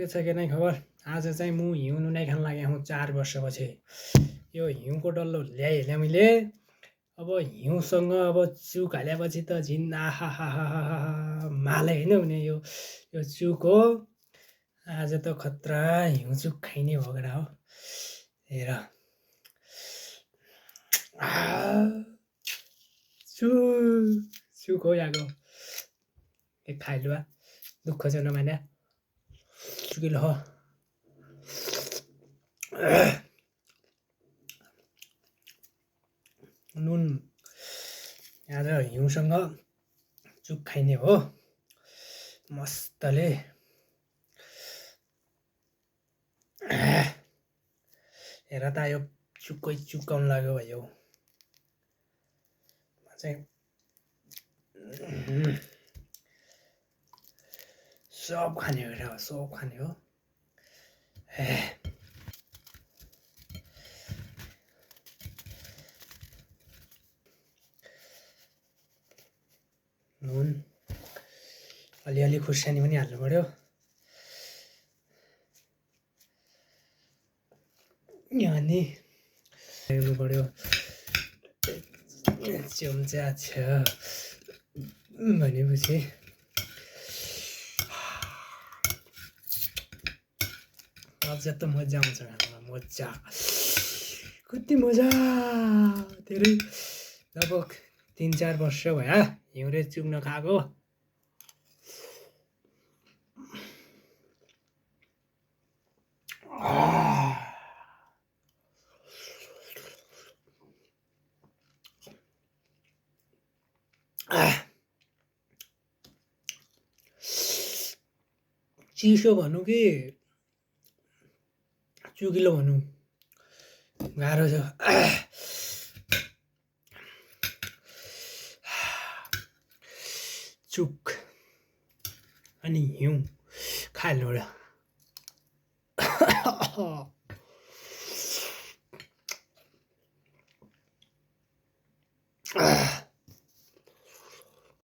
के छ के नै खबर। आज चाहिँ म हिउँ नुनाइ खान लागेको हुँ 4 वर्षपछि। यो हिउँको डल्लो ल्याएँ मैले। अब हिउँसँग अब चुक हालेपछि त झिन आहाहाहाहा मालै होइन हुने यो चुक हो। आज त खतरा हिउँ चुक खाइने भोगडा हो। हेर चुक हो याको एक खाइलुवा दुःख चाहिँ नमान्या चुकिलो हो। नुन आज हिउँसँग चुक खाइने हो मस्तले। हेर त यो चुक्कै चुकाउनु लाग्यो भयो चाहिँ सब खाने हो, सब खाने हो। नुन अलिअलि खुर्सानी पनि हाल्नु पर्यो। अनि हेर्नु पर्यो चम्चा छ भनेपछि अझ त मजा आउँछ खानामा। मजा कति मजा। धेरै लगभग 3-4 वर्ष भयो हिउँले चुक नखाएको। चिसो भनौँ कि चुकिलो भनौँ गाह्रो छ। चुक अनि हिउँ खाइहाल्नु पर्यो।